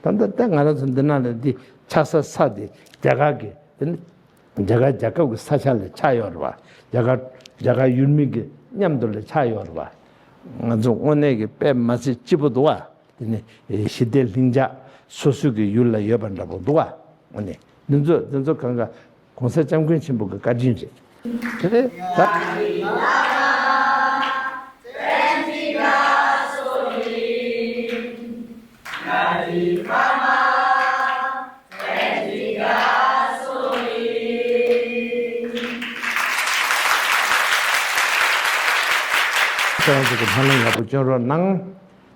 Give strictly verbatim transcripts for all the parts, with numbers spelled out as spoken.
ད་ལྟ་ད་ང་རང་ཚོ་འདི་ནང་ལ་འདི་ཆགས་ས་ས་དེ་རྒྱ་གར་གི་དེ་ནི་རྒྱ་གར་རྒྱལ་ཁབ་ཀྱི་ས་ཆ་ལ་ཆགས་ཡོད་རེད་བ། རྒྱ་གར་རྒྱ་གར་ཡུལ་མི་གི་མཉམ་དུ་ལ་ཆགས་ཡོད་རེད་བ། ང་ཚོ་དངོས་གནས་ཀྱི་དཔེ་མ་སྲིད་སྐྱིད་པོ་འདུག་བ། དེ་ནི་ཞི་བདེ་ལྷིང་འཇགས་སོ་སོ་གི་ཡུལ་ལ་ཡོད་པ་འདྲ་པོ་འདུག་བ། དངོས་གནས་འདི་ཚོ་འདི་ཚོ་གང་ག་གོང་ས་སྐྱབས་མགོན་ཆེན་པོ་གི་བཀའ་དྲིན་རེད། དེ་རེད་ད། ཁྱེད་རང་ཚོ་གི་སྨོན་ལམ་ཡག་པོ་སྐྱོན་རོགས་གནང་།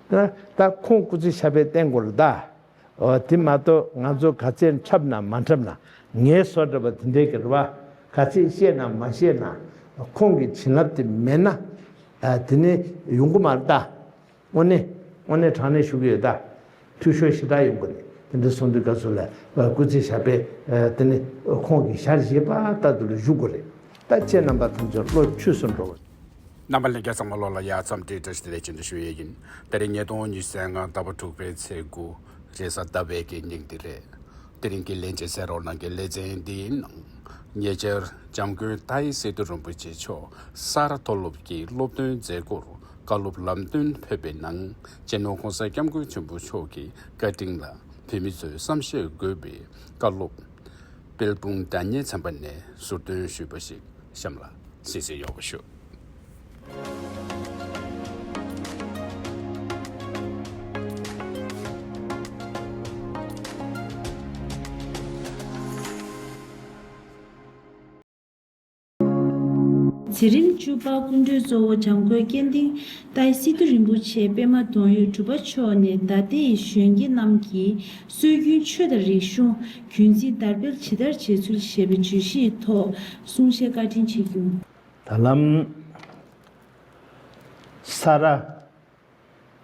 ད་ད་ཁོང་སྐུ་ཚེ་ཞབས་པད་བརྟན་དགོས་ལ་ད། འོ་དེ་མ་གཏོགས་ང་ཚོ་ག་ཚད་འཁྲབ་ན་མ་འཁྲབ་ན་ངའི་བཟོ་འདྲ་པོ་དེ་འདྲའི་གི་རེད་བ། ག་ཚད་བཤད་ན་མ་བཤད་ན་ཁོང་གི་བྱིན་རླབས་དེ་མེད་ན་དེ་ནས་ཡོང་གི་མ་རེད་ད། དངོས་གནས་དངོས་གནས་དྲང་གནས་ཞུ་གི་ཡོད་ད། འཐུས་ཤོར་ཞེ་དྲག་ཡོང་གི་རེད། དེ་འདྲ་སོང་དུས་སྐབས་སུ་ལ་སྐུ་ཚེ་ཞབས་པད་དེ་ནས་ཁོང་གི་ཞལ་བཞེས་པ་ལྟར་དུ་ལ་བཞུགས་དགོས་རེད། ད་ཁྱེད་རྣམ་པ་ཐམས་ཅད་བློ་ཆོས་སུ་འགྲོ་བ། རྣམ་པ་ལྷན་རྒྱས་ཚང་མ་ལོ་ལ་ཡ་འཚམས་འདྲི་བཀྲ་ཤིས་བདེ་ལེགས་ཅན་དུ་ཞུ་ཡས་ཡིན། དེ་རིང་ཉིས་སྟོང་ཉི་ཤུ་རྩ་ལྔ་ཟླ་བ་དྲུག་པའི་ཚེས་དགུ་རེས་གཟའ་ཟླ་བའི་གི་ཉིན་དེ་རེད། དེ་རིང་གི་ལན་ཆེ་གསན་རོགས་གནང་གི་ལེ་ཚན་འདིའི་ནང་ཉེ་ཆར་འཇམ་མགོན་ཏཱའི་སི་ཏུ་རིན་པོ་ཆེ་མཆོག་ས་རཱ་མཐོ་སློབ་ཀྱི་སློབ་སྟོན་མཛད་སྒོར་བཀའ་སློབ་ལམ་སྟོན་ཕེབས་པའི་ནང་སྤྱི་ནོར་༸གོང་ས་༸སྐྱབས་མགོན་ཆེན་པོ་མཆོག་གི་བཀའ་དྲིན་ལ་བོད་མི་ཚོས་བསམ་ཤེས་དགོས་པའི་བཀའ་སློབ་དཔལ་སྤུངས་དགྲ་གཉེན་ཚན་པ་ནས་ཟུར་འདོན་ཞུས་པ་ཞིག་གཤམ་ལ་གསན་གཟིགས་ཡོང་བ་ཞུ། འཛིན་རིམ་བཅུ་པ་སྐུ་མགྲོན་གཙོ་བོ་འཇམ་མགོན་སྐལ་ལྡན་ཏཱའི་སི་ཏུ་རིན་པོ་ཆེ་པད་མ་གདུང་ཡོད་གྲུབ་པ་མཆོག་ནས་ད་ལྟའི་གཞོན་སྐྱེས་རྣམས་ཀྱིས་སྲོལ་རྒྱུན་ཆོས་དང་རིག་གཞུང་རྒྱུན་འཛིན་དར་སྤེལ་ཇི་ལྟར་བྱེད་ཚུལ་ཞེས་པའི་བརྗོད་གཞིའི་ཐོག་གསུང་བཤད་བཀའ་དྲིན་ཆེ་བསྐྱངས། ད་ལམ་ས་རཱ་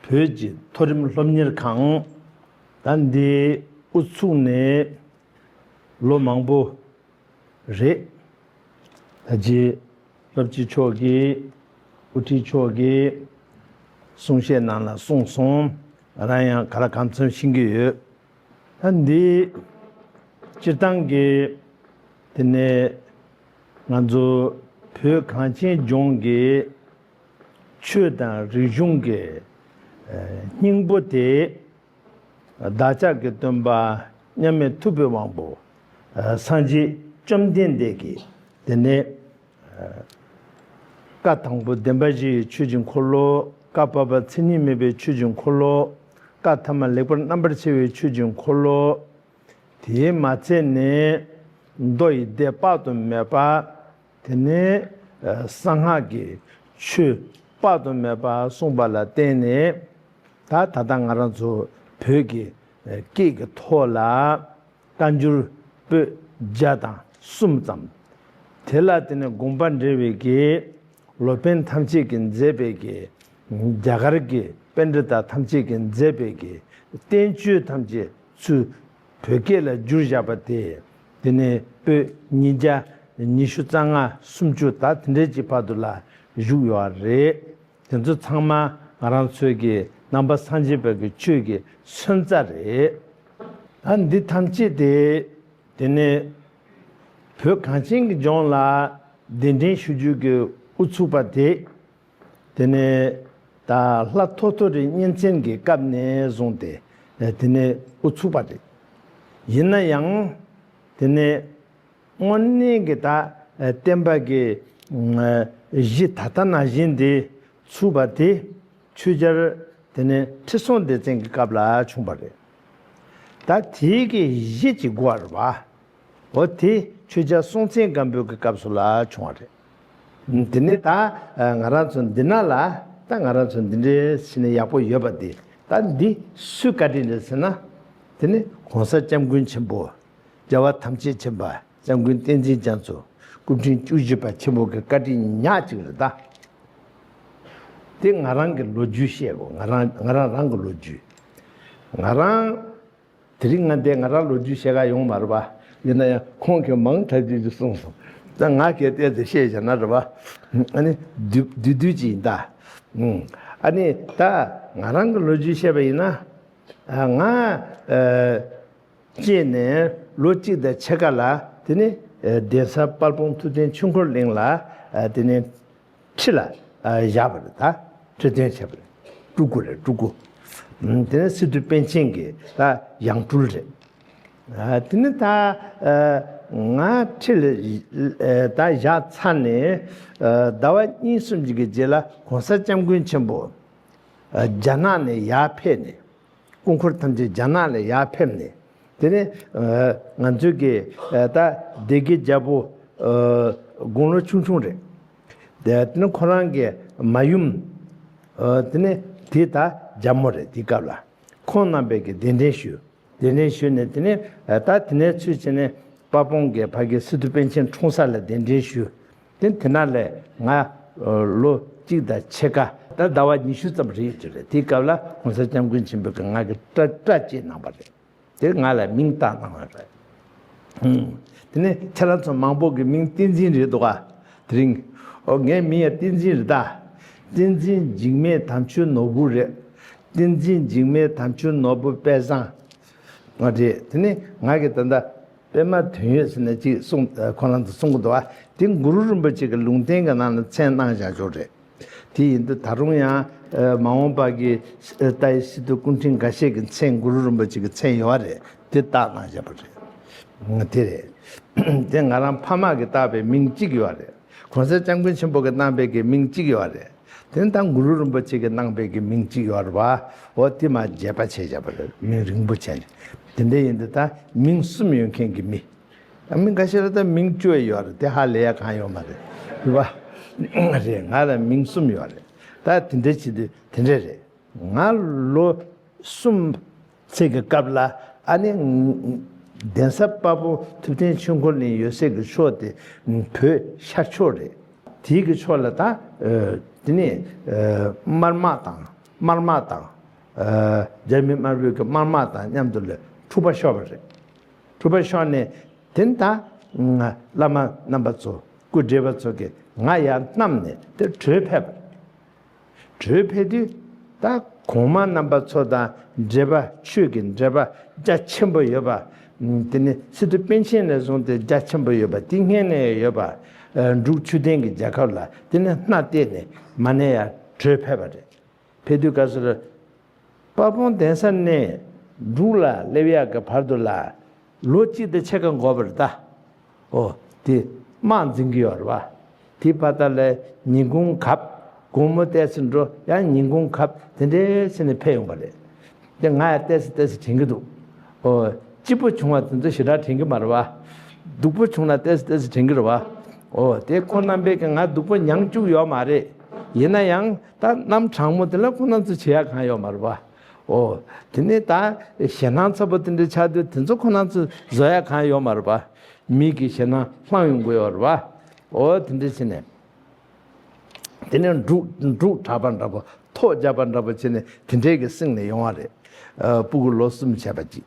བོད་ཀྱི་མཐོ་རིམ་སློབ་གཉེར་ཁང་ད་འདི་དབུ་ཚུགས་ནས་ལོ་མང་པོ་རེད། ད་ཅི་སློབ་སྤྱི་མཆོག་གིས་དབུ་ཁྲིད་མཆོག་གིས་གསུང་བཤད་ནང་ལ་གསུངས་སོང་། ང་རང་ཡང་ག་ལ་གང་འཚམ་ཤེས་ཀྱི་ཡོད། ད་འདི་སྤྱིར་བཏང་གི་དེ་ནས་ང་ཚོ་བོད་གངས་ཅན་ལྗོངས་ཀྱི་ཆོས་དང་རིག་གཞུང་གི་སྙིང་པོ་དེ་བདག་ཅག་གི་སྟོན་པ་མཉམ་མེད་ཐུབ་པའི་དབང་པོ་སངས་རྒྱས་བཅོམ་ལྡན་འདས་ཀྱིས་དེ་ནས་བཀའ་དང་པོ་བདེན་པ་བཞིའི་ཆོས་ཀྱི་འཁོར་ལོ། བཀའ་བར་པ་མཚན་ཉིད་མེད་པའི་ཆོས་ཀྱི་འཁོར་ལོ། བཀའ་ཐ་མ་ལེགས་པར་རྣམ་པར་ཕྱེ་བའི་ཆོས་ཀྱི་འཁོར་ལོ། དེས་མ་ཚད་ནས་མདོ་ཡི་སྡེ་དཔག་ཏུ་མེད་པ། དེ་ནས་གསང་སྔགས་ཀྱི་ཆོས་དཔག་ཏུ་མེད་པ་གསུངས་པ་ལ་བརྟེན་ནས་ད་ད་ལྟ་ང་རང་ཚོ་བོད་ཀྱི་སྐད་ཀྱི་ཐོག་ལ་བཀའ་འགྱུར་པོད་བརྒྱ་དང་གསུམ་ཙམ། དེ་ལ་དེ་ནས་དགོངས་པ་འགྲེལ་བའི་གི་སློབ་དཔོན་ཐམས་ཅད་ཀྱིས་མཛད་པའི་གི་རྒྱ་གར་གྱི་པཎྜི་ཏ་ཐམས་ཅད་ཀྱིས་མཛད་པའི་གི་བསྟན་བཅོས་ཐམས་ཅད་ཚུར་བོད་སྐད་ལ་བསྒྱུར་བཞག་པ་དེ་དེ་ནས་པོད་ཉིས་བརྒྱ་ཉི་ཤུ་རྩ་ལྔ་སུམ་ཅུ་ད་དེ་འདྲའི་ཅིག་བར་དུ་ལ་བཞུགས་ཡོད་རེད། དེ་ཚོ་ཚང་མ་ང་རང་ཚོའི་གི་ནང་པ་སངས་རྒྱས་པའི་གི་ཆོས་ཀྱི་སོན་རྩ་རེད། ད་འདི་ཐམས་ཅད་དེ་དེ་ནས་བོད་གངས་ཅན་གྱི་ལྗོངས་ལ་གདན་འདྲེན་ཞུ་རྒྱུ་གི་དབུ་ཚུགས་པ་དེ་དེ་ནས་ད་ལྷ་ཐོ་ཐོ་རི་གཉན་བཙན་གྱི་སྐབས་ནས་བཟུང་སྟེ་དེ་ནས་དབུ་ཚུགས་པ་རེད། ཡིན་ན་ཡང་དེ་ནས་དངོས་གནས་ཀྱི་ད་བསྟན་པ་གི་གཞི་ད་ལྟ་ནང་བཞིན་དེ་ཚུགས་པ་དེ་ཆོས་རྒྱལ་དེ་ནས་ཁྲི་སྲོང་ལྡེ་བཙན་གྱི་སྐབས་ལ་བྱུང་བ་རེད། ད་དེའི་གི་གཞི་གཅིག་དགོས་པ་རེད་བ། འོ་དེ་ཆོས་རྒྱལ་སྲོང་བཙན་སྒམ་པོའི་གི་སྐབས་སུ་ལ་བྱུང་བ་རེད། དེ་ནས་ད་ང་རང་ཚོ་འདི་ན་ལ་ད་ང་རང་ཚོ་འདི་འདྲའི་ཕྱི་ནས་ཡག་པོ་ཡོད་པ་དེ་ད་འདི་སུའི་བཀའ་དྲིན་རེད་ཟེར་ན། དེ་ནི་གོང་ས་སྐྱབས་མགོན་ཆེན་པོ་རྒྱལ་བ་ཐམས་ཅད་མཁྱེན་པ་སྐྱབས་མགོན་བསྟན་འཛིན་རྒྱ་མཚོ་སྐུ་ཕྲེང་བཅུ་བཞི་པ་ཆེན་པོ་གི་བཀའ་དྲིན་ཉག་གཅིག་རེད་ད། དེ་ང་རང་གི་ལོ་རྒྱུས་བཤད་དགོས། ང་རང་ང་རང་རང་གི་ལོ་རྒྱུས། ང་རང་དེ་རིང་ང་འདས་ང་རང་ལོ་རྒྱུས་བཤད་ག་ཡོང་མ་རེད་པ། ཡིན་ན་ཡང་ཁོང་གིས་མང་དྲགས་རྒྱུ་རྒྱུ་གསུངས་སོང་། ད་ང་གིས་བལྟས་ཏེ་བཤད་བྱས་ན་རེད་པ། ཨ་ནི་བསྡུས་བསྡུས་བསྡུས་ཅིག་ཡིན་ད། ཨ་ནི་ད་ང་རང་གི་ལོ་རྒྱུས་བཤད་པ་ཡིན་ན། ང་སྐྱེས་ནས་ལོ་གཅིག་དང་ཕྱེད་ཀ་ལ་དེ་ནས་གདན་ས་དཔལ་སྤུངས་ཐུབ་བསྟན་ཆོས་འཁོར་གླིང་ལ་དེ་ནས་ཁྲི་ལ་བཞག་པ་རེད། ད་ཁྲི་སྟོན་བྱས་པ་རེད། སྤྲུལ་སྐུ་རེད། སྤྲུལ་སྐུ། དེ་ནས་སི་ཏུ་པཎ་ཆེན་གྱི་ད་ཡང་སྤྲུལ་རེད། དེ་ནས་ད་ང་ཁྲི་ལ་ད་བཞག་ཚར་ནས་ཟླ་བ་གཉིས་གསུམ་ཅིག་གི་རྗེས་ལ་གོང་ས་སྐྱབས་མགོན་ཆེན་པོ་རྒྱ་ནག་ནས་ཡར་ཕེབས་ནས། སྐུ་འཁོར་ཐམས་ཅད་རྒྱ་ནག་ལ་ཡར་ཕེབས་ནས། དེ་ནས་ང་ཚོའི་གི་ད་སྡེ་དགེ་རྒྱལ་པོ་དགུང་ལོ་ཆུང་ཆུང་རེད། དེ་ནས་ཁོ་རང་གི་མ་ཡུམ། དེ་ནས་དེ་ད་རྒྱལ་མོ་རེད། དེའི་སྐབས་ལ་ཁོང་རྣམ་པས་གི་གདན་འདྲེན་ཞུས། གདན་འདྲེན་ཞུས་ནས་དེ་ནས་ད་དེ་ནས་ཚུར་བྱས་ནས་དཔལ་སྤུངས་ཀྱི་ཕ་གི་སི་ཏུ་པཎ་ཆེན་འཁྲུངས་ས་ལ་གདན་འདྲེན་ཞུས། དེ་དེ་ན་ལས་ང་ལོ་གཅིག་དང་ཕྱེད་ཀ། ད་ཟླ་བ་ཉི་ཤུ་ཙམ་རེད་ཅེས་རེད། དེའི་སྐབས་ལ་གོང་ས་སྐྱབས་མགོན་ཆེན་པོས་ཀྱི་ང་གི་སྐྲ་སྐྲ་བཅད་གནང་བ་རེད། དེ་ང་ལ་མིང་བཏགས་གནང་བ་རེད། ཧུམ། དེ་ནས་ཁྱེད་རང་ཚོ་མང་པོ་གི་མིང་བསྟན་འཛིན་རེད་འདུག་ག་དེ་རིང་། ཨོ་ངའི་མིང་ཡང་བསྟན་འཛིན་རེད་ད། བསྟན་འཛིན་འཇིགས་མེད་དམ་ཆོས་ནོར་བུ་རེད། བསྟན་འཛིན་འཇིགས་མེད་དམ་ཆོས་ནོར་བུ་དཔལ་བཟང་། ང་རེད། དེ་ནས་ང་གི་ད་ལྟ་པད་མ་དོན་ཡོད་ཟེར་ནས་ཅིག་གསུང་ཁོ་རང་ཚོ་གསུང་གི་འདུག་བ། དེ་གུ་རུ་རིན་པོ་ཆེ་གི་ལུང་བསྟན་གྱི་ནང་ལ་མཚན་གནང་བཞག་ཆོག་རེད། དེ་ཡིན་དུས་ད་རུང་ཡང་མ་འོངས་པ་གི་ལྟ་བའི་སི་ཏུ་སྐུ་ཕྲེང་འགའ་ཤས་ཀྱི་མཚན་གུ་རུ་རིན་པོ་ཆེ་གི་མཚན་ཡོད་རེད། དེ་བཏགས་གནང་བཞག་པ་རེད། དེ་རེད། དེ་ང་རང་ཕ་མ་གིས་བཏགས་པའི་མིང་གཅིག་ཡོད་རེད། གོང་ས་སྐྱབས་མགོན་ཆེན་པོ་གིས་གནང་པའི་གི་མིང་གཅིག་ཡོད་རེད། དེ་ནས་ད་གུ་རུ་རིན་པོ་ཆེ་གིས་གནང་པའི་གི་མིང་གཅིག་ཡོད་རེད་བ། འོ་དེ་མ་བརྗེ་བ་བྱས་བཞག་པ་རེད། མིང་རིང་པོ་བྱས་ནས། དེ་འདྲ་ཡིན་དུས་ད་མིང་གསུམ་ཡོད་མཁན་གྱི་མི། ད་མི་འགའ་ཤས་ལ་ད་མིང་བཅུ་ཡོད་རེད། དེ་ཧ་ལས་ཡ་གང་ཡོད་མ་རེད། རེད་བ། རེད། ང་ལ་མིང་གསུམ་ཡོད་རེད། ད་དེ་འདྲ་བྱེད་དུས་དེ་འདྲ་རེད། ང་ལོ་གསུམ་ཚེ་གི་སྐབས་ལ་ཨ་ནི་གདན་ས་དཔལ་སྤུངས་ཐུབ་བསྟན་ཆོས་འཁོར་གླིང་ཡོད་སའི་གི་ཕྱོགས་དེ་བོད་ཤར་ཕྱོགས་རེད། དེའི་གི་ཕྱོགས་ལ་ད་དེ་ནས་དམར་དམག་དང་། དམར་དམག་དང་། རྒྱ་མི་དམར་པོའི་གི་དམར་དམག་དང་མཉམ་དུ་ལ་འཁྲུག་པ་ཤོར་བ་རེད། འཁྲུག་པ་ཤོར་ནས་དེ་ནས་ད་བླ་མ་རྣམ་པ་ཚོ་སྐུ་བགྲེས་པ་ཚོ་གིས་ང་ཡར་བསྣམས་ནས་དེ་བྲོས་ཕེབས་པ་རེད། བྲོས་ཕེབས་དུས་ད་གོང་མ་རྣམ་པ་ཚོ་དང་འབྲེལ་བ། ཆོས་ཀྱི་འབྲེལ་བ་རྒྱ་ཆེན་པོ་ཡོད་པ། དེ་ནི་སི་ཏུ་པཎ་ཆེན་ནས་བཟུང་སྟེ་རྒྱ་ཆེན་པོ་ཡོད་པ། དེ་སྔོན་ནས་ཡོད་པ། འབྲུག་ཆོས་ལྡན་གྱི་རྒྱལ་ཁབ་ལ་དེ་ནི་སྣ་གཏད་ནས་མ་ཎི་ཡར་བྲོས་ཕེབས་པ་རེད། ཕེབས་དུས་སྐབས་སུ་དཔལ་སྤུངས་གདན་ས་ནས་འབྲུག་ལ་སླེབས་ཡག་གི་བར་དུ་ལ་ལོ་གཅིག་དང་ཕྱེད་ཀ་འགོར་བ་རེད་ད། ཨོ། དེ་དམག་འཛིང་གི་ཡོད་རེད་བ། དེ་བར་དག་ལ་ཉིན་གུང་གབ། དགོང་མོ་ཏོག་ཙམ་འགྲོ། ཡང་ཉིན་གུང་གབ། དེ་འདྲའི་བྱས་ནས་ཕེབས་ཡོང་བ་རེད། དེ་ང་ཡང་ཏོག་ཙམ་ཏོག་ཙམ་དྲན་གྱི་འདུག་ཨོ། སྐྱིད་པོ་བྱུང་བ་དེ་ཚོ་ཞེ་དྲག་དྲན་གྱི་མ་རེད་བ། སྡུག་པོ་བྱུང་ན་ཏོག་ཙམ་ཏོག་ཙམ་དྲན་གྱི་རེད་བ། ཨོ། དེ་ཁོང་རྣམ་པས་ཀྱི་ང་སྡུག་པོ་མྱངས་བཅུག་ཡོད་མ་རེད། ཡིན་ན་ཡང་ད་གནམ་གྲང་མོ་དེ་ལ་ཁོང་རྣམ་ཚོ་བྱེད་ཡག་གང་ཡོད་མ་རེད་བ། ཨོ། དེ་ནས་ད་ཞེད་སྣང་ཚ་པོ་དེ་འདྲ་ཆགས་དུས་དེ་ཚོ་ཁོང་རྣམ་ཚོ་བཟོ་ཡག་གང་ཡོད་མ་རེད་བ། མི་གི་ཞེད་སྣང་ལྷང་ཡོང་གི་ཡོད་རེད་བ། ཨོ་དེ་འདྲ་བྱས་ནས། དེ་ནས་འབྲུག་འབྲུག་གྲགས་པ་འདྲ་པོ། ཐོག་རྒྱག་པ་འདྲ་པོ་བྱས་ནས་དེ་འདྲའི་གི་སེང་ནས་ཡོང་བ་རེད། ཨ། སྤུ་གུ་ལོ་གསུམ་བྱས་པ་ཅིག་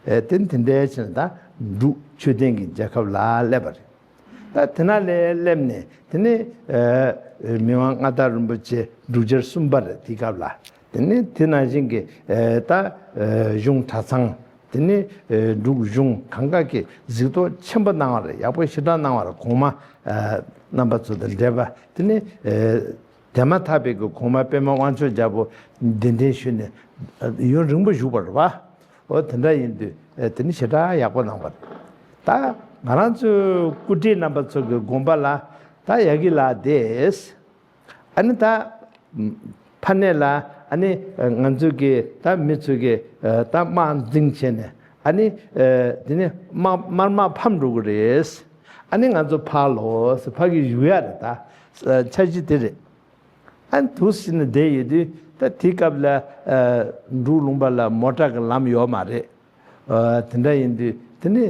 ཨེ། དེ་དེ་འདྲའི་བྱས་ནས་ད་འབྲུག་ཆོས་ལྡན་གྱི་རྒྱལ་ཁབ་ལ་སླེབས་པ་རེད། ད་དེ་ན་ལས་སླེབས་ནས་དེ་ནས་ཨ། མི་དབང་མངའ་བདག་རིན་པོ་ཆེ་འབྲུག་རྒྱལ་གསུམ་པ་རེད། དེ་སྐབས་ལ། དེ་ནས་དེ་ནང་བཞིན་གྱི་ཨེ། ད་ཨེ། གཞུང་གྲྭ་ཚང་། དེ་ནས་ཨེ། འབྲུག་གཞུང་གང་ག་གིས་གཟིགས་རྟོག་ཆེན་པོ་གནང་བ་རེད། ཡག་པོ་ཞེ་དྲག་གནང་བ་རེད། གོང་མ་ཨེ། རྣམ་པ་ཚོ་དང་འབྲེལ་བ། དེ་ནས་ཨེ། དེ་མ་ཐག་པའི་གི་གོང་མ་པད་མ་དབང་ཕྱུག་རྒྱལ་པོ་གདན་འདྲེན་ཞུས་ནས་ཨེ། ཡུན་རིང་པོ་བཞུགས་པ་རེད་བ། འོ་དེ་འདྲ་ཡིན་དུས་ཨེ། དེ་ནི་ཞེ་དྲག་ཡག་པོ་གནང་བ་རེད། ད་ང་རང་ཚོའི་སྐུ་བགྲེས་རྣམ་པ་ཚོ་གི་དགོངས་པ་ལ་ད་ཡ་གི་ལ་བསྡད། ཨ་ནི་ད་ཕ་ནས་ལ་ཨ་ནི་ང་ཚོ་གི་ད་མི་ཚོ་གི་ད་དམག་འཛིང་བྱས་ནས་ཨ་ནི་དེ་ནི་དམག་དམར་དམག་ཕམ་འགྲོ་གི་རེད། ཨ་ནི་ང་ཚོ་ཕར་ལོག་ཕ་གི་བཞུགས་ཡ་རེད། ད་འཆར་གཞི་དེ་རེད། ཨ་ནི་འདུག་སེ་བྱས་ནས་བསྡད་ཡོད་དུས་ད་དེའི་སྐབས་ལ་འབྲུག་ལུང་པ་ལ་མོ་ཊ་གི་ལམ་ཡོད་མ་རེད། དེ་འདྲ་ཡིན་དུས་དེ་ནི་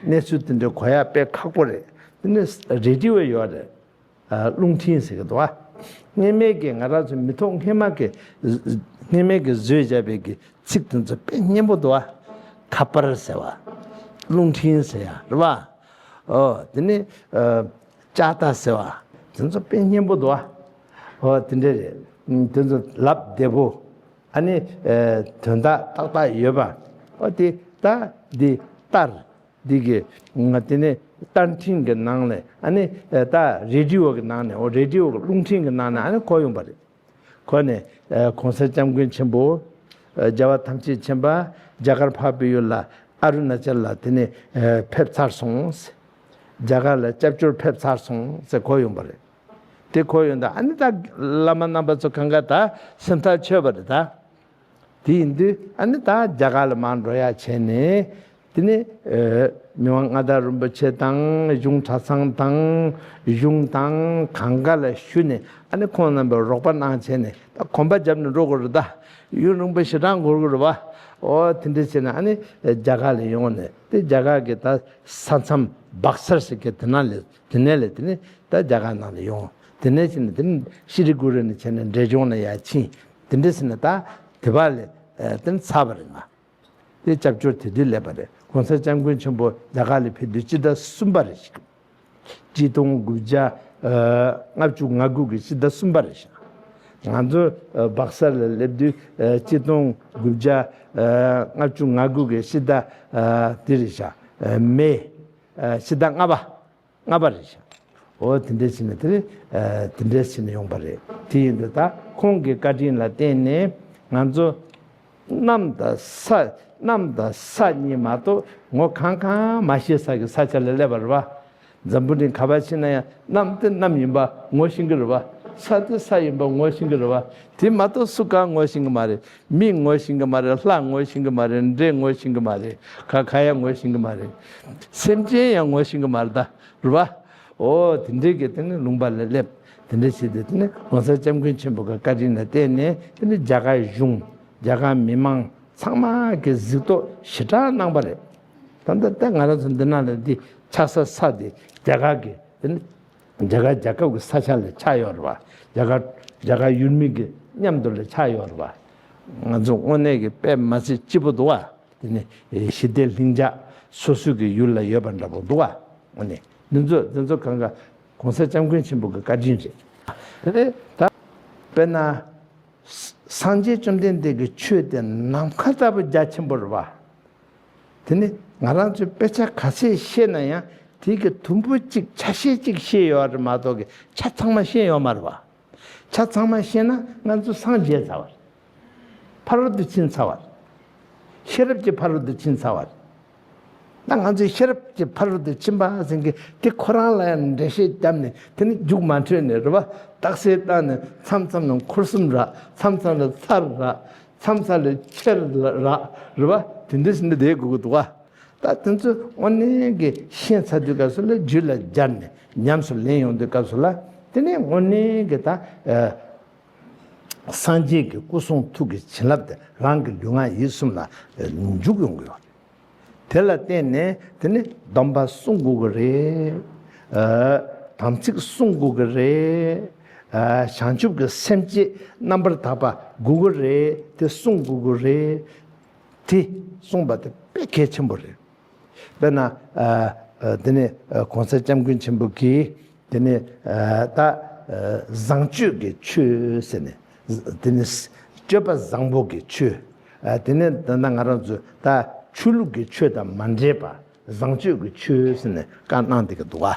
གནས་ཚུལ་དེ་འདྲ་གོ་ཡ་དཔེ་ཁག་པོ་རེད། དེ་ནི་རེ་ཌི་ཡོ་ཡོད་རེད། རླུང་འཕྲིན་ཟེར་གྱི་འདུག་བ། སྔོན་མའི་གི་ང་རང་ཚོ་མི་ཐོག་སྔོན་མ་གི་སྔོན་མའི་གི་བཟོས་བཞག་པའི་གི་ཚིག་དེ་ཚོ་དཔེ་སྙན་པོ་འདུག་བ། ཁ་པར་ཟེར་བ། རླུང་འཕྲིན་ཟེར་ཡ་རེད་བ། ཨོ་དེ་ནི་ཨ། ལྕགས་རྟ་ཟེར་བ། དེ་ཚོ་དཔེ་སྙན་པོ་འདུག་བ། ཨོ་དེ་འདྲ་རེད། དེ་ཚོ་ལབ་བདེ་པོ། ཨ་ནི་དོན་དག་ཏག་ཏག་ཡོད་པ། ཨོ་དེ་ད་འདི་ལྟར། འདི་གི་ང་དེ་ནས་རྟ་འཕྲིན་གྱི་ནང་ནས། ཨ་ནི་ད་རེ་ཌི་ཡོ་གི་ནང་ནས། ཨོ་རེ་ཌི་ཡོ་གི་རླུང་འཕྲིན་གྱི་ནང་ནས་ཨ་ནི་གོ་ཡོང་པ་རེད། གོ་ནས་༸གོང་ས་༸སྐྱབས་མགོན་ཆེན་པོ་རྒྱལ་བ་ཐམས་ཅད་མཁྱེན་པ་རྒྱ་གར་འཕགས་པའི་ཡུལ་ལ་ཨ་རུ་ན་ཅལ་ལ་དེ་ནས་ཕེབས་ཚར་སོང་། རྒྱ་གར་ལ་སྐྱབས་བཅོལ་ཕེབས་ཚར་སོང་ཟེར་གོ་ཡོང་པ་རེད། དེ་གོ་ཡོང་དུས་ཨ་ནི་ད་བླ་མ་རྣམ་པ་ཚོ་གང་ག་ད་སེམས་ཐག་ཆོད་པ་རེད་ད། དེ་ཡིན་དུས་ཨ་ནི་ད་རྒྱ་གར་ལ་མར་འགྲོ་ཡག་བྱས་ནས། དེ་ནས་ཨེ་མི་དབང་མངའ་བདག་རིན་པོ་ཆེ་དང་གཞུང་གྲྭ་ཚང་དང་གཞུང་དང་གང་ག་ལ་ཞུས་ནས། ཨ་ནི་ཁོང་རྣམ་པས་རོགས་པ་གནང་བྱས་ནས། ད་གོམ་པ་བརྒྱབ་ནས་འགྲོ་དགོས་རེད་ད། ཡུན་རིང་པོ་ཞེ་དྲག་འགོར་གི་རེད་བ། ཨོ་དེ་འདྲ་བྱས་ནས་ཨ་ནི་རྒྱ་གར་ལ་ཡོང་ནས། དེ་རྒྱ་གར་གྱི་ད་ས་མཚམས་སྦག་སར་ཟེར་གི་དེ་ནང་ལ། དེ་ནས་ལས་དེ་ནས་ད་རྒྱ་གར་ནང་ལ་ཡོང་། དེ་ནས་ཕྱིན་ནས་དེ་ནས་ཤི་ལི་གུ་རི་ནས་བྱས་ནས་འབྲས་ལྗོངས་ལ་ཡར་ཕྱིན། དེ་འདྲ་ཟེར་ནས་ད་དེ་བ་ལས་ཨ་དེ་ནས་ཚར་བ་རེད་ང་། དེ་སྐྱབས་བཅོལ་དེ་དུས་སླེབས་པ་རེད། ༸གོང་ས་༸སྐྱབས་མགོན་ཆེན་པོ་རྒྱ་གར་ལ་ཕེབས་དུས་སྤྱི་ཟླ་གསུམ་པ་རེད་ཤག། གཅིག་སྟོང་དགུ་བརྒྱ་ཨ་ལྔ་བཅུ་ང་དགུ་གི་སྤྱི་ཟླ་གསུམ་པ་རེད་ཤག། ང་ཚོ་ཨ་སྦག་སར་ལ་སླེབས་དུས་ཨ་གཅིག་སྟོང་དགུ་བརྒྱ་ཨ་ལྔ་བཅུ་ང་དགུ་གི་སྤྱི་ཟླ་ཨ་དེ་རེད་ཤག། ཨ་མེ་ཨ་སྤྱི་ཟླ་ལྔ་པ། ལྔ་པ་རེད་ཤག། འོ་དེ་འདྲས་བྱས་ནས་དེ་རེད། ཨ་དེ་འདྲས་བྱས་ནས་ཡོང་པ་རེད། དེ་ཡིན་དུས་ད་ཁོང་གི་བཀའ་དྲིན་ལ་བརྟེན་ནས་ང་ཚོ་གནམ་དང་ས། གནམ་དང་ས་གཉིས་མ་གཏོགས་ངོ་གང་གང་མ་ཤེས་ས་གི་ས་ཆ་ལ་སླེབས་པ་རེད་བ། འཛམ་བུ་གླིང་ག་པར་ཕྱིན་ན་ཡང་གནམ་དེ་གནམ་ཡིན་པ་ངོ་ཤེས་ཀྱི་རེད་བ། ས་དེ་ས་ཡིན་པ་ངོ་ཤེས་ཀྱི་རེད་བ། དེ་མ་གཏོགས་སུ་གང་ངོ་ཤེས་ཀྱི་མ་རེད། མི་ངོ་ཤེས་ཀྱི་མ་རེད། ལྷ་ངོ་ཤེས་ཀྱི་མ་རེད། འདྲེ་ངོ་ཤེས་ཀྱི་མ་རེད། ག་ག་ཡང་ངོ་ཤེས་ཀྱི་མ་རེད། སེམས་ཅན་ཡང་ངོ་ཤེས་ཀྱི་མ་རེད་ད། རེད་བ། འོ་དེ་འདྲའི་གི་དེ་ནི་ལུང་པ་ལ་སླེབས། དེ་འདྲ་བྱས་ཏེ་དེ་ནི་༸གོང་ས་༸སྐྱབས་མགོན་ཆེན་པོ་གི་བཀའ་དྲིན་ལ་བརྟེན་ནས་དེ་ནི་རྒྱ་གར་གཞུང་། རྒྱ་གར་མི་མང་ཚང་མ་གི་གཟིགས་རྟོག་ཞེ་དྲག་གནང་པ་རེད། ད་ལྟ་ད་ང་རང་ཚོ་འདི་ནང་ལ་འདི་ཆགས་ས་ས་དེ་རྒྱ་གར་གི་དེ་ནི་རྒྱ་གར་རྒྱལ་ཁབ་ཀྱི་ས་ཆ་ལ་ཆགས་ཡོད་རེད་བ། རྒྱ་གར་རྒྱ་གར་ཡུལ་མི་གི་མཉམ་དུ་ལ་ཆགས་ཡོད་རེད་བ། ང་ཚོ་དངོས་གནས་ཀྱི་དཔེ་མ་སྲིད་སྐྱིད་པོ་འདུག་བ། དེ་ནི་ཞི་བདེ་ལྷིང་འཇགས་སོ་སོ་གི་ཡུལ་ལ་ཡོད་པ་འདྲ་པོ་འདུག་བ། ཨ་ནི་འདི་ཚོ་འདི་ཚོ་གང་ག་༸གོང་ས་༸སྐྱབས་མགོན་ཆེན་པོ་གི་བཀའ་དྲིན་རེད། དེ་ནས་ད་དཔེར་ན་སངས་རྒྱས་བཅོམ་ལྡན་འདས་ཀྱི་ཆོས་དེ་ནམ་མཁའ་ལྟ་བུ་རྒྱ་ཆེན་པོ་རེད་བ། དེ་ནི་ང་རང་ཚོས་དཔེ་ཆ་ག་ཚད་ཤེས་ན་ཡང་དེ་གི་དུམ་བུ་གཅིག་ཆ་ཤས་གཅིག་ཤེས་ཡོད་རེད་མ་གཏོགས་གི་ཆ་ཚང་མ་ཤེས་ཡོད་མ་རེད་བ། ཆ་ཚང་མ་ཤེས་ན་ང་ཚོ་སངས་རྒྱས་ཚར་བ་རེད། ཕ་རོལ་ཏུ་ཕྱིན་ཚར་བ་རེད། ཤེས་རབ་ཀྱི་ཕ་རོལ་ཏུ་ཕྱིན་ཚར་བ་རེད། ད་ང་ཚོས་ཤེས་རབ་ཀྱི་ཕ་རོལ་ཏུ་ཕྱིན་པ་ཟེར་མཁན་དེ་ཁོ་རང་ལ་ཡང་འགྲེལ་བཤད་བརྒྱབ་ནས། དེ་ནི་རྒྱུགས་མ་འཕྲོད་ནས་རེད་བ། རྟགས་གསལ་བཏང་ནས་མཚམས་མཚམས་ལ་འཁོར་གསུམ་རག་མཚམས་མཚམས་ལ་ཚར་རག་མཚམས་མཚམས་ལ་ཆེར་རག་རེད་བ། དེ་འདྲ་ཞིག་འདི་བསྡད་དགོས་ཀྱི་འདུག་བ། ད་དེ་ཚོ་དངོས་གནས་ཀྱི་ཤེས་ཚར་དུས་སྐབས་སུ་ལ་རྒྱུད་ལ་སྦྱར་ནས་ཉམས་སུ་ལེན་ཡོང་དུས་སྐབས་སུ་ལ། དེ་ནས་དངོས་གནས་ཀྱི་ད་ཨ་སངས་རྒྱས་ཀྱི་སྐུ་གསུང་ཐུགས་ཀྱི་བྱིན་རླབས་དེ་རང་གི་ལུས་ངག་ཡིད་གསུམ་ལ་ཨ་འཇུག་ཡོང་གི་ཡོད་རེད། དེ་ལ་བརྟེན་ནས་དེ་ནས་སྡོམ་པ་སྲུང་དགོས་ཀྱི་རེད། ཨ་དམ་ཚིག་སྲུང་དགོས་ཀྱི་རེད། ཨ་བྱང་ཆུབ་ཀྱི་སེམས་བསྐྱེད་རྣམ་པར་དག་པ་དགོས་ཀྱི་རེད། དེ་སྲུང་དགོས་ཀྱི་རེད། དེ་གསུངས་པ་དེ་དཔེ་གལ་ཆེན་པོ་རེད། དཔེར་ན་ཨ་ཨ་དེ་ནས་ཨ་༸གོང་ས་༸སྐྱབས་མགོན་ཆེན་པོ་གིས་དེ་ནས་ཨ་ད་ཨ་བཟང་སྤྱོད་ཀྱི་ཆོས་ཟེར་ནས། དེ་ནས་སྤྱོད་པ་བཟང་པོ་གི་ཆོས། ཨ་དེ་ནས་ད་ལྟ་ང་རང་ཚོ་ད་ཆོས་ལུགས་ཀྱི་ཆོས་དང་མ་འདྲེས་པ་བཟང་སྤྱོད་ཀྱི་ཆོས་ཟེར་ནས་བཀའ་གནང་བསྡད་ཀྱི་འདུག་བ།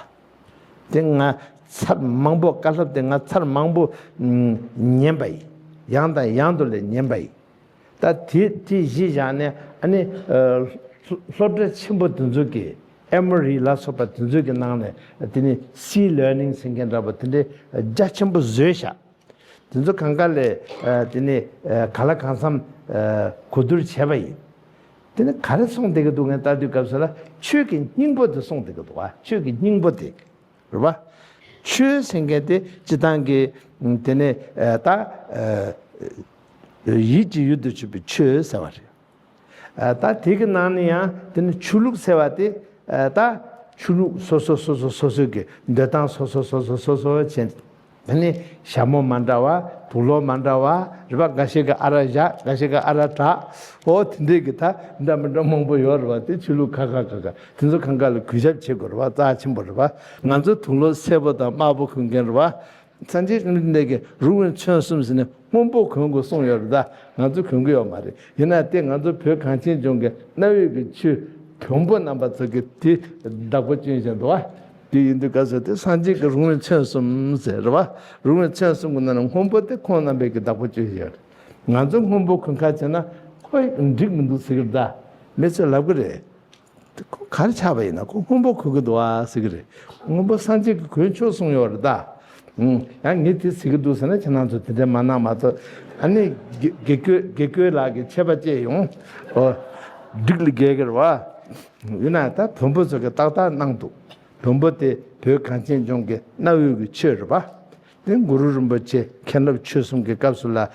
དེ་ང་ཚར་མང་པོ། བཀའ་སློབ་དེ་ང་ཚར་མང་པོ་ཨམ་ཉན་པ་ཡིན། ཡང་དང་ཡང་དུ་ལས་ཉན་པ་ཡིན། ད་དེ་དེ་གཞི་བཞག་ནས་ཨ་ནི་ཨ་སློབ་གྲྭ་ཆེན་པོ་དེ་ཚོ་གི་ཨེ་མོ་རི་ལ་སོགས་པ་དེ་ཚོ་གི་ནང་ནས་དེ་ནི་སི་ལར་ནིང་ཟེར་མཁན་འདྲ་པོ་དེ་འདྲའི་རྒྱ་ཆེན་པོ་བཟོས་བཞག། དེ་ཚོ་གང་ག་ལས་ཨ་དེ་ནི་ཨ་གང་ལ་གང་འཚམ་ཨ་གོ་བསྡུར་བྱས་པ་ཡིན། དེ་ནི་ག་རེ་གསུངས་བསྡད་ཀྱི་འདུག་ངས་ལྟ་དུས་སྐབས་སུ་ལ་ཆོས་ཀྱི་སྙིང་པོ་དེ་གསུངས་བསྡད་ཀྱི་འདུག་བ། ཆོས་ཀྱི་སྙིང་པོ་དེ། རེད་བ། ཆོས་ཟེར་མཁན་དེ་སྤྱིར་བཏང་གི་དེ་ནས་ཨ་ད་ཨ་ཡིད་ཀྱི་ཡུལ་དུ་གྱུར་པའི་ཆོས་ཟེར་བ་རེད། ཨ་ད་དེ་གི་ནང་ནས་ཡང་དེ་ནི་ཆོས་ལུགས་ཟེར་བ་དེ་ཨ་ད་ཆོས་ལུགས་སོ་སོ་སོ་སོ་སོ་སོ་གི་འདོད་སྟངས་སོ་སོ་སོ་སོ་སོ་སོ་བྱས། དེ་ནི་ཞྭ་མོ་མ་འདྲ་བ། དུག་ལོག་མ་འདྲ་བ། རེད་པ། འགའ་ཞིག་གིས་ཨ་རག་བཞག་འགའ་ཞིག་གིས་ཨ་རག་དྲག་འོ་དེ་འདྲའི་གི་ད་འདྲ་མི་འདྲ་མང་པོ་ཡོད་རེད་པ། དེ་ཆོས་ལུགས་ཁ་ཁ་ཁ་ཁ་དེ་ཚོ་གང་ག་ལ་གུས་ཞབས་བྱེད་དགོས་རེད་པ། རྩ་ཆེན་པོ་རེད་པ། ང་ཚོ་དུག་ལོག་སེར་པོ་དང་དམར་པོ་གོན་མཁན་རེད་པ། སངས་རྒྱས་བཅོམ་ལྡན་འདས་ཀྱིས་རུ་ངན་ཚོན་གསུམ་ཟེར་ནས་ སྔོན་པོ་གོན་དགོས་གསུངས་ཡོད་རེད་ད། ང་ཚོ་གོན་གི་ཡོད་མ་རེད། ཡིན་ན་དེ་ང་ཚོ་བོད་གངས་ཅན་ལྗོངས་ཀྱི་གནའ་བོའི་གི་ཆོས་བོན་པོ་རྣམ་པ་ཚོ་གི་དེ་བདག་པོ་བཅོལ་བཞིན་འདུག་བ། དེ་ཡིན་དུས་སྐབས་སུ་དེ་སངས་རྒྱས་ཀྱི་རུང་བའི་ཚོན་གསུམ་ཟེར་རེད་བ། རུང་བའི་ཚོན་གསུམ་གྱི་ནང་ནས་སྔོན་པོ་དེ་ཁོང་རྣམ་པའི་གི་བདག་པོ་བཅོལ་བཞིན་ཡོད་རེད། ང་ཚོ་སྔོན་པོ་གོན་ཁ་བྱས་ན་ཁོ་འགྲིག་མི་འདུག་ཟེར་གི་རེད་ད། མི་ཚོས་ལབ་གི་རེད། དེ་ཁོ་ག་རེ་ཆགས་པ་ཡིན་ན་ཁོ་སྔོན་པོ་གོན་གི་འདུག་ཨ་ཟེར་གི་རེད། སྔོན་པོ་སངས་རྒྱས་ཀྱིས་གོན་ཆོག་གསུངས་ཡོད་རེད་ད། ཨུམ། ཡང་ངས་དེ་ཟེར་གི་འདུག་ཟེར་ན་ཁྱེད་རང་ཚོ་དེ་འདྲ་མ་གནང་མ་གཏོགས། ཨ་ནི་དགེ་དགེ་བསྐོས་དགེ་བསྐོས་ལགས་ཀྱིས་ཆད་པ་བཅད་ཡོང་། ཨོ། འགྲིག་ལ་རྒྱལ་གི་རེད་བ། ཡིན་ན་ད་བོན་པོ་ཚོ་གིས་ཏག་ཏག་གནང་འདུག་བོན་པོ་དེ་བོད་གངས་ཅན་ལྗོངས་ཀྱི་གནའ་བོའི་གི་ཆོས་རེད་བ། དེ་གུ་རུ་རིན་པོ་ཆེ་མཁན་སློབ་ཆོས་གསུམ་གྱི་སྐབས་སུ་ལ།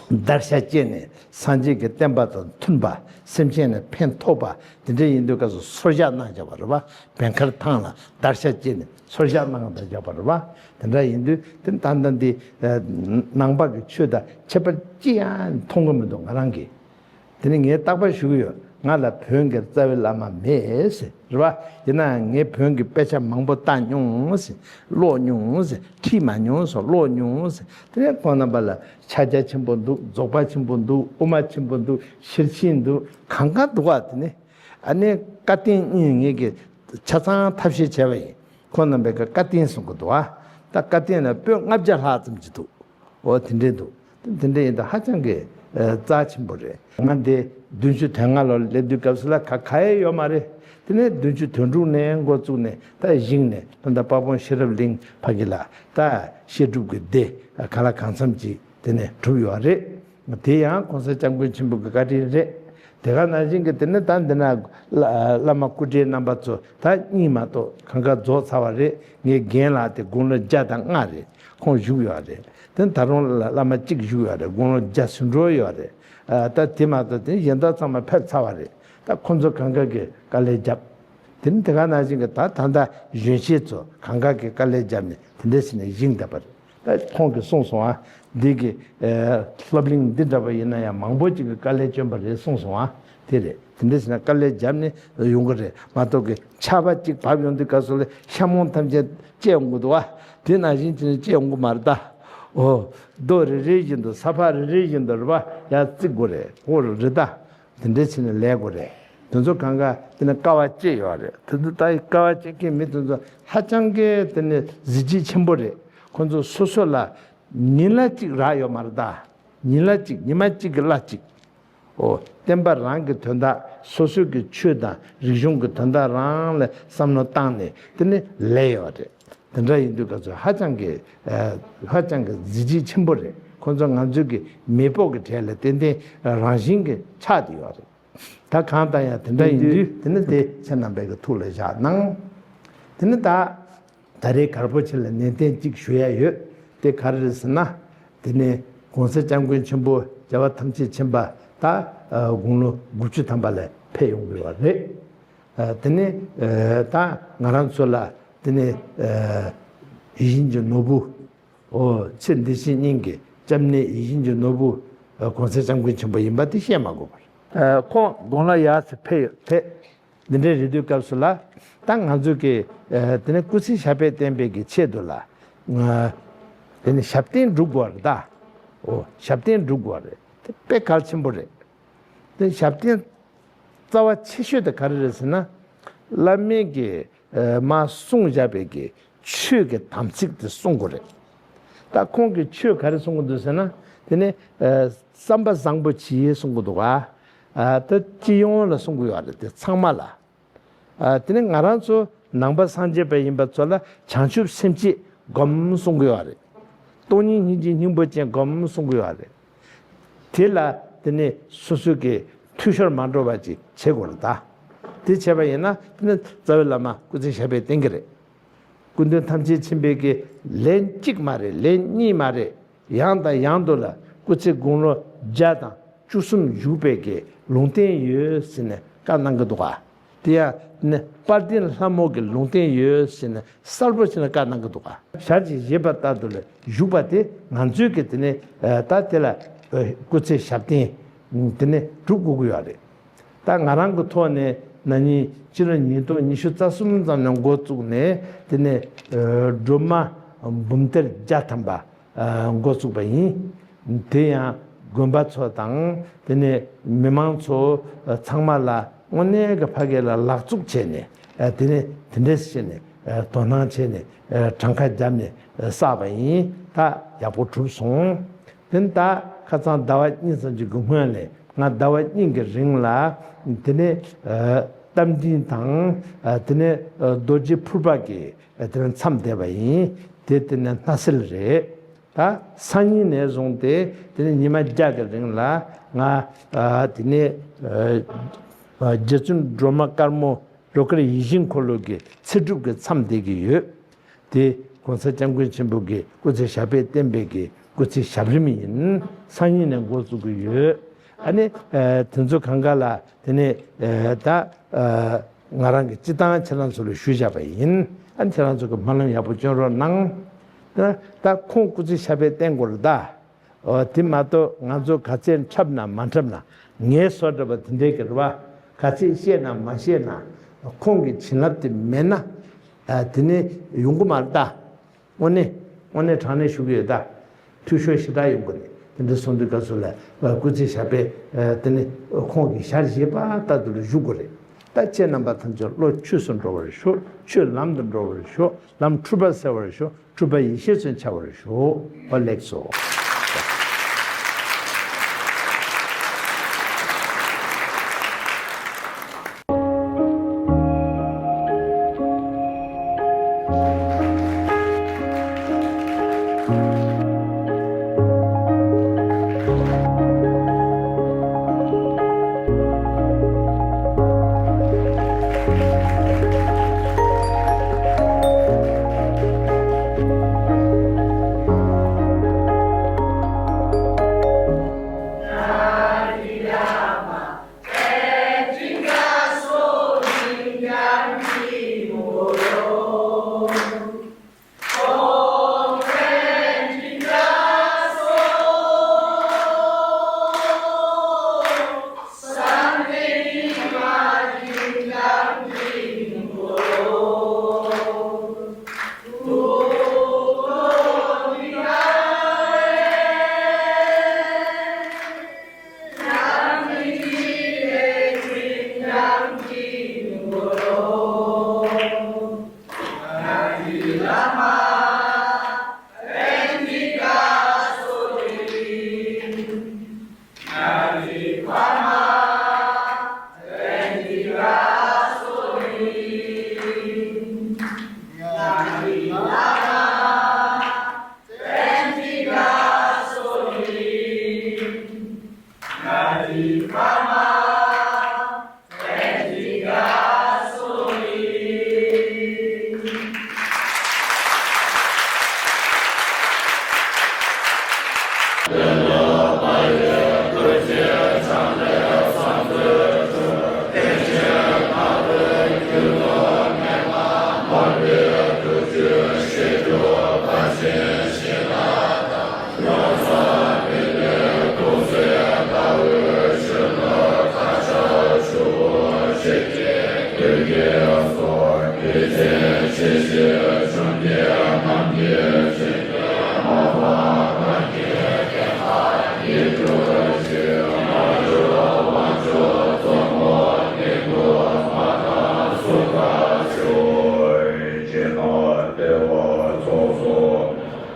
བརྡར་ཤ་བཅད་ནས་སངས་རྒྱས་ཀྱི་བསྟན་པ་དང་མཐུན་པ། སེམས་ཅན་ལ་ཕན་ཐོགས་པ། དེ་འདྲ་ཡིན་དུས་སྐབས་སུ་སོར་བཞག་གནང་བཞག་པ་རེད་བ། བེང་ཁར་ཐང་ལ་བརྡར་ཤ་བཅད་ནས་སོར་བཞག་གནང་བཞག་པ་རེད་བ། དེ་འདྲ་ཡིན་དུས་དེ་ད་ལྟ་འདི་ནང་པ་གི་ཆོས་དང་ཁྱད་པར་ཅི་ཡང་མཐོང་གི་མི་འདུག་ང་རང་གིས། དེ་ནི་ངས་རྟག་པར་ཞུ་གི་ཡོད། ང་ལ་བོན་གྱི་རྩ་བའི་བླ་མ་མེད་ཟེར་རེད་བ། ཡིན་ནའང་ངས་བོན་གྱི་དཔེ་ཆ་མང་པོ་བལྟ་མྱོང་ཟེར། ཀློག་མྱོང་ཟེར། ཁྲིད་མ་མྱོང་ཟེར། ཀློག་མྱོང་ཟེར། དེ་ནས་ཁོང་རྣམ་པ་ལ་ཕྱག་རྒྱ་ཆེན་པོ་འདུག་རྫོགས་པ་ཆེན་པོ་འདུག་དབུ་མ་ཆེན་པོ་འདུག་ཤེར་ཕྱིན་འདུག་གང་ག་འདུག་བ། དེ་ནི་ཨ་ནི་བཀའ་བསྟན་གཉིས་ངེད་ཀྱིས་ཆ་ཚང་ཐབས་ཤེས་བྱས་པ་ཡིན། ཁོང་རྣམ་པས་ཀྱི་བཀའ་བསྟན་གསུང་གི་འདུག་བ། ད་བཀའ་བསྟན་ལ་པོད་ལྔ་བརྒྱ་ལྷག་ཙམ་ཅིག་འདུག་འོ་དེ་འདྲས་འདུག་དེ་འདྲས་ཡིན་དུས་ཧ་ཅང་གི་ཨ་རྩ་ཆེན་པོ་རེད། ང་འདི་བདུན་ཅུ་དོན་ལྔ་ལོར་སླེབས་དུས་སྐབས་སུ་ལ་ག་ག་ཡེ་ཡོད་མ་རེད། དེ་ནས་བདུན་ཅུ་དོན་དྲུག་ནས་འགོ་བཙུགས་ནས་ད་བཞེངས་ནས་ད་ལྟ་དཔལ་སྤུངས་ཤེས་རབ་གླིང་ཕ་གི་ལ་ད་བཤད་སྒྲུབ་ཀྱི་སྡེ་ག་ལ་གང་འཚམ་ཅིག་དེ་ནས་གྲུབ་ཡོད་རེད། དེ་ཡང་གོང་ས་སྐྱབས་མགོན་ཆེན་པོ་གི་བཀའ་དྲིན་རེད། དེ་ག་ནང་བཞིན་གྱི་དེ་ནས་ད་འདི་ན་བླ་བླ་མ་སྐུ་བགྲེས་རྣམ་པ་ཚོ་ད་གཉིས་མ་གཏོགས་གང་ག་རྫོགས་ཚར་བ་རེད། ངའི་རྒན་ལགས་དེ་དགུང་ལོ་བརྒྱ་དང་ལྔ་རེད། ཁོང་བཞུགས་ཡོད་རེད། དེ་ད་རུང་བླ་བླ་མ་གཅིག་བཞུགས་ཡོད་རེད། དགུང་ལོ་བརྒྱ་ཟིན་འགྲོ་ཡོད་རེད། ཨ་ད་དེ་མ་གཏོགས་དེ་གཞན་དག་ཚང་མ་ཕེབས་ཚར་བ་རེད། ད་ཁོང་ཚོ་གང་ག་གིས་དཀའ་ལས་བརྒྱབ། དེ་ནི་དེ་ག་ནང་བཞིན་གྱི་ད་ད་ལྟ་གཞོན་སྐྱེས་ཚོ་གང་ག་གིས་དཀའ་ལས་བརྒྱབ་ནས་དེ་འདྲ་བྱས་ནས་བཞེངས་བསྡད་པ་རེད། ད་ཁོང་གིས་གསུངས་སོང་ཨ། འདི་གི་ཨ་སློབ་གླིང་འདི་འདྲ་བ་ཡིན་ན་ཡང་མང་པོ་ཅིག་གིས་དཀའ་ལས་བསྐྱོན་པ་རེད་གསུངས་སོང་ཨ། དེ་རེད། དེ་འདྲ་བྱས་ན་དཀའ་ལས་བརྒྱབ་ནས་ཡོང་གི་རེད་མ་གཏོགས་གི་ཆར་པ་གཅིག་བབས་ཡོང་དུས་སྐབས་སུ་ལ་ཤ་མོང་ཐམས་ཅད་བཅད་ཡོང་གི་འདུག་ཨ། དེ་ནང་བཞིན་བྱས་ནས་བཅད་ཡོང་གི་མ་རེད་ད། ཨོ། རྡོ་རེ་རེ་བཞིན་དུ་ས་ཕག་རེ་རེ་བཞིན་དུ་རེད་པ་ཡར་བརྩིགས་དགོས་རེད། ཨོ་རེད་ད། དེ་འདྲ་བྱས་ནས་ལས་དགོས་རེད། དེ་ཚོ་གང་ག་དེ་ནས་དཀའ་བ་སྤྱད་ཡོད་རེད། དེ་ཚོ་ད་དཀའ་བ་སྤྱད་མཁན་མི་དེ་ཚོ་ཧ་ཅང་གི་དེ་ནས་གཟི་བརྗིད་ཆེན་པོ་རེད། ཁོ་ཚོ་སོ་སོ་ལ་ཉིན་གླ་གཅིག་རག་ཡོད་མ་རེད་ད། ཉིན་གླ་གཅིག་ཉི་མ་གཅིག་གི་གླ་གཅིག་ཨོ། བསྟན་པ་རང་གི་དོན་དག་སོ་སོ་གི་ཆོས་དང་རིག་གཞུང་གི་དོན་དག་རང་ལ་བསམ་བློ་བཏང་ནས་དེ་ནས་ལས་ཡོད་རེད། དེ་འདྲ་ཡིན་དུས་སྐབས་སུ་ཧ་ཅང་གི་ཨ་ཧ་ཅང་གི་གཟི་བརྗིད་ཆེན་པོ་རེད། ཁོ་ཚོ་ང་ཚོའི་གི་མེས་པོ་གི་གྲས་ལ་ཏན་ཏན་རང་བཞིན་གྱི་ཆགས་བསྡད་ཡོད་རེད། ད་གང་ལྟར་ཡང་དེ་འདྲ་ཡིན་དུས་དེ་ནི་དེ་ཁྱེད་རྣམ་པས་གི་ཐུགས་ལ་བཞག་གནང་། དེ་ནི་ད་ད་རེས་གར་པོ་ཆེ་ལ་ནན་ཏན་གཅིག་ཞུ་ཡ་ཡོད། དེ་ག་རེ་རེད་ཟེར་ན། དེ་ནི་གོང་ས་སྐྱབས་མགོན་ཆེན་པོ་རྒྱལ་བ་ཐམས་ཅད་མཁྱེན་པ་ད་ཨ་དགུང་ལོ་དགུ་བཅུ་ཐམ་པ་ལ་ཕེབས་ཡོང་དགོས་པ་རེད། ཨ་དེ་ནི་ཨ་ད་ང་རང་ཚོ་ལ་དེ་ནི་ཨ་ཡིད་བཞིན་གྱི་ནོར་བུ། ཨོ་ཚེ་འདི་ཕྱི་གཉིས་ཀྱི་སྐྱབས་གནས་ཡིད་བཞིན་གྱི་ནོར་བུ་ཨ་གོང་ས་སྐྱབས་མགོན་ཆེན་པོ་ཡིན་པ་དེ་བཤད་མ་དགོས་པར། ཨ་ཁོང་དགུང་ལོ་ཡར་ཚེ་ཕེབས་ཡོད་ཕེབས། འདི་འདྲའི་རེད་དུས་སྐབས་སུ་ལ་ད་ང་ཚོ་གི་ཨ་དེ་ནས་སྐུ་ཚེ་ཞབས་པད་བརྟན་པའི་གི་ཆེད་དུ་ལ་ང་དེ་ནས་ཞབས་བརྟན་སྒྲུབ་དགོས་རེད་ད། ཨོ་ཞབས་བརྟན་སྒྲུབ་དགོས་རེད། དེ་དཔེ་གལ་ཆེན་པོ་རེད། དེ་ཞབས་བརྟན་རྩ་བ་ཆེ་ཤོས་དེ་ག་རེ་རེད་ཟེར་ན། བླ་མས་ཀྱི་ཨ་མར་གསུངས་བཞག་པའི་གི་ཆོས་ཀྱི་དམ་ཚིག་དེ་སྲུང་དགོས་རེད། ད་ཁོང་གིས་ཆོས་ག་རེ་གསུང་གི་འདུག་ཟེར་ན། དེ་ནི་ཨ་བསམ་པ་བཟང་པོ་བྱེད་ཡས་གསུང་གི་འདུག་ག་ཨ་ད་སྤྱི་ཡོངས་ལ་གསུང་གི་ཡོད་རེད་དེ་ཚང་མ་ལ། ཨ་དེ་ནི་ང་རང་ཚོ་ནང་པ་སངས་རྒྱས་པ་ཡིན་པ་ཚོ་ལ་བྱང་ཆུབ་སེམས་བསྐྱེད་སྒོམ་གསུང་གི་ཡོད་རེད། སྟོང་ཉིད་སྙིང་རྗེ་སྙིང་པོ་ཅན་སྒོམ་གསུང་གི་ཡོད་རེད། དེ་ལ་དེ་ནི་སོ་སོ་གི་འཐུས་ཤོར་མ་འགྲོ་བ་ཅིག་བྱེད་དགོས་རེད་ད། དེ་བྱས་པ་ཡིན་ན་དེ་ནི་རྩ་བའི་བླ་མ་སྐུ་ཚེ་ཞབས་པད་བརྟན་གྱི་རེད། སྐུ་མདུན་ཐམས་ཅད་མཁྱེན་པའི་གི་ལན་གཅིག་མ་རེད། ལན་གཉིས་མ་རེད། ཡང་དང་ཡང་དུ་ལ་སྐུ་ཚེ་དགུང་ལོ་བརྒྱ་དང་བཅུ་གསུམ་བཞུགས་པའི་གི་ལུང་བསྟན་ཡོད་ཟེར་ནས་བཀའ་གནང་གི་འདུག་ག་དེ་ཡང་ནི་དཔལ་ལྡན་ལྷ་མོ་གི་ལུང་བསྟན་ཡོད་ཟེར་ནས་གསལ་པོ་བྱས་ནས་བཀའ་གནང་གི་འདུག་ག་ཞལ་གྱིས་བཞེས་པ་ལྟར་དུ་ལ་བཞུགས་པ་དེ་ང་ཚོས་ཀྱི་དེ་ནས་ད་དེ་ལ་སྐུ་ཚེ་ཞབས་བརྟན་དེ་ནས་སྒྲུབ་དགོས་ཀྱི་ཡོད་རེད། ད་ང་རང་གི་ཐོག་ནས་ན་ནིང་སྤྱི་ལོ་ཉིས་སྟོང་ཉི་ཤུ་རྩ་གསུམ་ཙམ་ནས་འགོ་བཙུགས་ནས་དེ་ནས་སྒྲོལ་མ་འབུམ་གཏེར་བརྒྱ་ཐམ་པ། འགོ་བཙུགས་པ་ཡིན། དེ་ཡང་དགོན་པ་ཚོ་དང་དེ་ནས་མི་མང་ཚོ་ཚང་མ་ལ་དངོས་གནས་ཀྱི་ཕ་གི་ལ་ལག་བཙུགས་བྱས་ནས་དེ་ནས་དེ་འདྲས་བྱས་ནས་དོ་སྣང་བྱས་ནས་གྲངས་ཀ་བརྒྱབ་ནས་བསགས་པ་ཡིན། ད་ཡག་པོ་གྲུབ་སོང་། དེ་ནས་ད་ཁ་སང་ཟླ་བ་གཉིས་ཙམ་གྱི་སྔོན་ལས་ང་ཟླ་བ་གཉིས་ཀྱི་རིང་ལ་དེ་ནས་རྟ་མགྲིན་དང་དེ་ནས་རྡོ་རྗེ་ཕུར་པ་གི་དེ་ནས་མཚམས་བསྡད་པ་ཡིན། དེ་དེ་ནས་སྣ་སེལ་རེད། ད་སང་ཉིན་ནས་བཟུང་སྟེ་དེ་ནས་ཉི་མ་བརྒྱ་གི་རིང་ལ་ང་དེ་ནས་རྗེ་བཙུན་སྒྲོལ་མ་དཀར་མོ་སྒྲོལ་དཀར་ཡིད་བཞིན་འཁོར་ལོ་གི་ཚེ་སྒྲུབ་ཀྱི་མཚམས་བསྡད་ཀྱི་ཡོད། དེ་གོང་ས་སྐྱབས་མགོན་ཆེན་པོ་གི་སྐུ་ཚེ་ཞབས་པད་བརྟན་པའི་གི་སྐུ་ཚེ་ཞབས་རིམ་ཡིན། སང་ཉིན་ནས་འགོ་བཙུགས་ཀྱི་ཡོད། ཨ་ནི་དེ་ཚོ་གང་ག་ལ་དེ་ནས་ད་ང་རང་གི་སྤྱི་བཏང་ཁྱེད་རང་ཚོ་ལ་ཞུ་བཞག་པ་ཡིན། ཨ་ནི་ཁྱེད་རང་ཚོ་གི་སྨོན་ལམ་ཡག་པོ་སྐྱོན་རོགས་གནང་། ད་ད་ཁོང་སྐུ་ཚེ་ཞབས་པད་བརྟན་དགོས་རེད་ད། འོ་དེ་མ་གཏོགས་ང་ཚོ་ག་ཚད་འཁྲབ་ན་མ་འཁྲབ་ན་ངའི་བཟོ་འདྲ་བ་དེ་འདྲའི་གི་རེད་བ། ག་ཚད་བཤད་ན་མ་བཤད་ན་ཁོང་གི་བྱིན་རླབས་དེ་མེད་ན་དེ་ནས་ཡོང་གི་མ་རེད་ད། དངོས་གནས་དངོས་གནས་དྲང་གནས་ཞུ་གི་ཡོད་ད། འཐུས་ཤོར་ཞེ་དྲག་ཡོང་གི་རེད། དེ་འདྲ་སོང་དུས་སྐབས་སུ་ལ་སྐུ་ཚེ་ཞབས་པད་དེ་ནས་ཁོང་གི་ཞལ་བཞེས་པ་ལྟར་དུ་ལ་བཞུགས་དགོས་རེད། ད་ཁྱེད་རྣམ་པ་ཐམས་ཅད་བློ་ཆོས་སུ་འགྲོ་བར་ཤོག་ཆོས་ལམ་དུ་འགྲོ་བར་ཤོག་ལམ་འཁྲུལ་པ་སེལ་བར་ཤོག་འཁྲུལ་པ་ཡེ་ཤེས་སུ་འཆར་བར་ཤོག་འོ་ལེགས་སོ།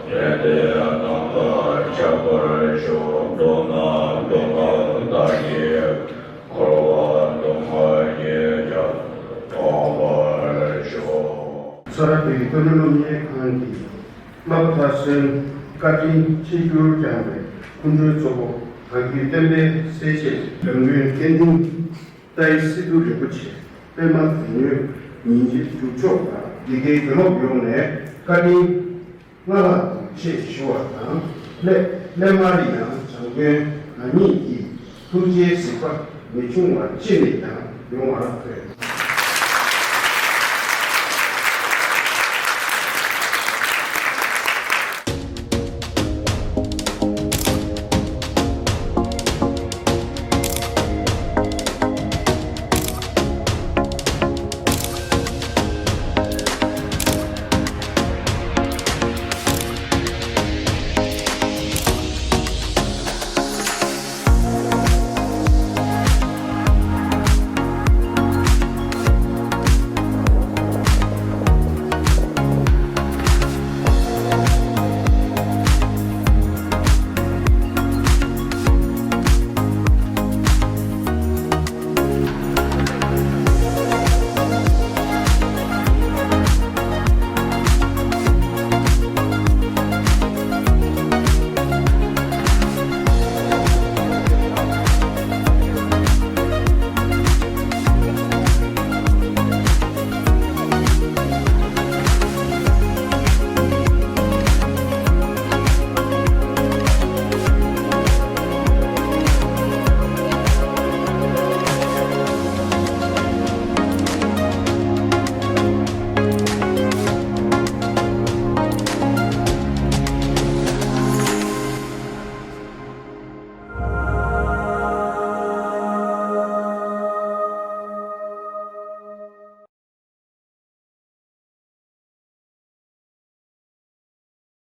ཡོན་ཏན་རྣམ་པར་ཁྱབ་པར་ཤོག་མདོར་ན་མདོ་སྔགས་བདག་གིས་འཁོར་བ་སྡུག་བསྔལ་ཉིད་ཀྱང་སྤང་བར་ཤོག་ཚོ་ར་བའི་ཀུན་སློང་སློབ་གཉེར་ཁང་གི་བླ་མཐར་སོན་བཀའ་དྲིན་ཆེ་རྒྱུར་བསྐྱངས་པའི་སྐུ་མགྲོན་གཙོ་བོ་གང་གི་བསྟན་པའི་གསལ་བྱེད་འདོན་མཁན་སྐལ་ལྡན་ཏཱའི་སི་ཏུ་རིན་པོ་ཆེ་པདྨ་འབྱུང་གནས་ཉིན་བྱེད་གྲུབ་མཆོག་དང་ཡི་གེའི་དགེ་སློབ་ཡོངས་ནས་བཀའ་དྲིན་སྔ་ལྷག་ཏུ་ཆེ་ཞུ་བ་དང་སླད་སླད་མར་ཡང་བྱམས་མགོན་རང་ཉིད་ཀྱི་ཐུགས་རྗེའི་གཟིགས་པ་མི་ཆུང་བ་ཅི་ནས་ཀྱང་ཡོང་བར་འདོད།